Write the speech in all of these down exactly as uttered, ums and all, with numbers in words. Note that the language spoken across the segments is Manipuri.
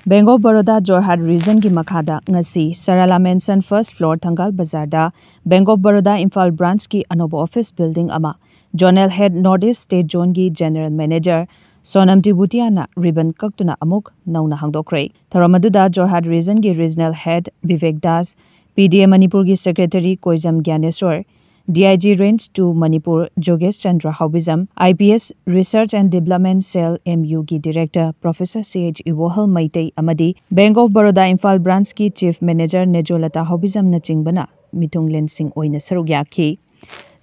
Bank of Baroda Jorhat Region ꯒꯤ ꯃꯈꯥꯗ ꯉꯁꯤ Sarala Mansion first floor ꯊꯪꯒꯥꯜ ꯕꯖꯥꯔꯗ Bank of Baroda Imphal Branch ꯀꯤ ꯑꯅꯧꯕ office building ꯑꯃ Zonal Head North East State Zone ꯒꯤ General Manager ꯁꯣꯅꯝ ꯇꯤꯕꯨꯇꯤꯌꯥꯅ ribbon ꯀꯛꯇꯨꯅ ꯑꯃꯨꯛ ꯅꯧꯅ ꯍꯥꯡꯗꯣꯛꯈ꯭ꯔꯦ꯫ ꯊꯧꯔꯝ ꯑꯗꯨꯗ Jorhat Region ꯒꯤ Regional Head Bibek Das, P D A Manipur ꯒꯤ Secretary ꯀꯣꯏꯖꯝ ꯒ꯭ꯌꯥꯅꯦꯁꯣꯔ, D I G Range two Manipur ꯖꯣꯒꯦꯁ Chandra ꯍꯥꯎꯕꯤꯖꯝ, I P S Research and Development Cell M U ꯒꯤ Director Professor C H ꯏꯕꯣꯍꯜ Meitei ꯑꯃꯗꯤ Bank of Baroda Imphal Branch ꯀꯤ Chief Manager ꯅꯦꯖꯣꯂꯇꯥ ꯍꯥꯎꯕꯤꯖꯝꯅꯆꯤꯡꯕꯅ ꯃꯤꯊꯨꯡꯂꯦꯟꯁꯤꯡ ꯑꯣꯏꯅ ꯁꯔꯨꯛ ꯌꯥꯈꯤ꯫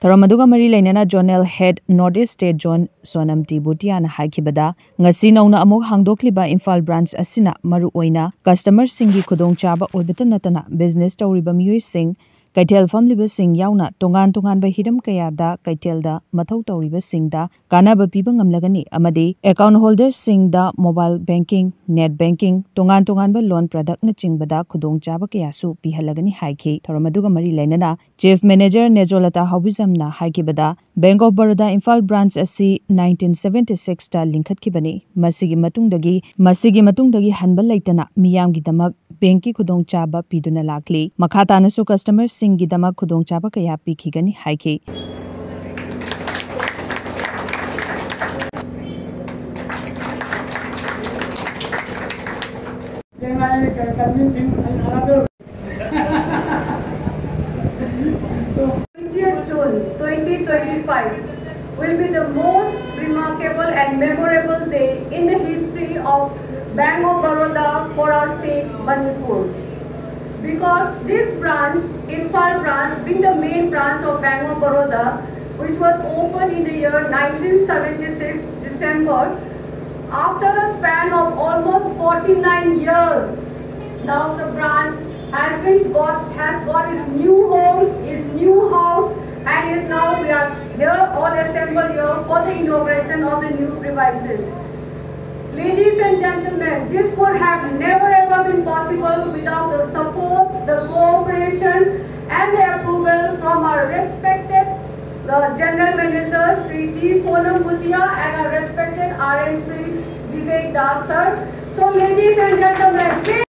ꯊꯧꯔꯝ ꯑꯗꯨꯒ ꯃꯔꯤ ꯂꯩꯅꯅ Zonal Head North East State Zone Sonam ꯇꯤꯕꯨꯇꯤꯌꯥꯅ ꯍꯥꯏꯈꯤꯕꯗ, ꯉꯁꯤ ꯅꯧꯅ ꯑꯃꯨꯛ ꯍꯥꯡꯗꯣꯛꯂꯤꯕ ꯏꯝꯐꯥꯜ branch ꯑꯁꯤꯅ ꯃꯔꯨꯑꯣꯏꯅ customer ꯁꯤꯡꯒꯤ ꯈꯨꯗꯣꯡꯆꯥꯕ ꯑꯣꯏꯕꯇ ꯅꯠꯇꯅ business ꯇꯧꯔꯤꯕ ꯃꯤꯑꯣꯏꯁꯤꯡ, ꯀꯩꯊꯦꯜ ꯐꯝꯂꯤꯕꯁꯤꯡ ꯌꯥꯎꯅ ꯇꯣꯉꯥꯟ ꯇꯣꯉꯥꯟꯕ ꯍꯤꯔꯝ ꯀꯌꯥꯗ ꯀꯩꯊꯦꯜꯗ ꯃꯊꯧ ꯇꯧꯔꯤꯕꯁꯤꯡꯗ ꯀꯥꯟꯅꯕ ꯄꯤꯕ ꯉꯝꯂꯒꯅꯤ ꯑꯃꯗꯤ account holder ꯁꯤꯡꯗ mobile banking, net banking, ꯇꯣꯉꯥꯟ ꯇꯣꯉꯥꯟꯕ loan product ꯅꯆꯤꯡꯕꯗ ꯈꯨꯗꯣꯡꯆꯥꯕ ꯀꯌꯥꯁꯨ ꯄꯤꯍꯜꯂꯒꯅꯤ ꯍꯥꯏꯈꯤ꯫ ꯊꯧꯔꯝ ꯑꯗꯨꯒ ꯃꯔꯤ ꯂꯩꯅꯅ Chief Manager ꯅꯦꯖꯣꯂꯇꯥ ꯍꯥꯎꯕꯤꯖꯝꯅ ꯍꯥꯏꯈꯤꯕꯗ, Bank of Baroda Imphal branch ꯑꯁꯤ nineteen seventy six ꯇ ꯂꯤꯡꯈꯠꯈꯤꯕꯅꯤ꯫ ꯃꯁꯤꯒꯤ ꯃꯇꯨꯡꯗꯒꯤ, ꯃꯁꯤꯒꯤ ꯃꯇꯨꯡꯗꯒꯤ ꯍꯟꯕ ꯂꯩꯇꯅ ꯃꯤꯌꯥꯝꯒꯤꯗꯃꯛ bank ꯀꯤ ꯈꯨꯗꯣꯡꯆꯥꯕ ꯄꯤꯗꯨꯅ ꯂꯥꯛꯂꯤ꯫ ꯃꯈꯥ ꯇꯥꯅꯁꯨ customer ꯁꯤꯡꯒꯤꯗꯃꯛ ꯈꯨꯗꯣꯡꯆꯥꯕ ꯀꯌꯥ ꯄꯤꯈꯤꯒꯅꯤ ꯍꯥꯏꯈꯤ꯫ twentieth June twenty twenty-five will be the most remarkable and memorable day in the history of Bank of Baroda for our state, Manipur. Because this branch, Imphal branch, being the main branch of Bank of Baroda, which was opened in the year nineteen seventy-six December, after a span of almost forty-nine years, now the branch has been got, has got its new home, its new house, and is now we are here all assembled here for the inauguration of the new premises. Ladies and gentlemen, this would have never ever been possible without the support, the cooperation, and the approval from our respected uh, General Manager Shri T Sonam Bhutia and our respected R M Shri Vivek Das sir. So, ladies and gentlemen, please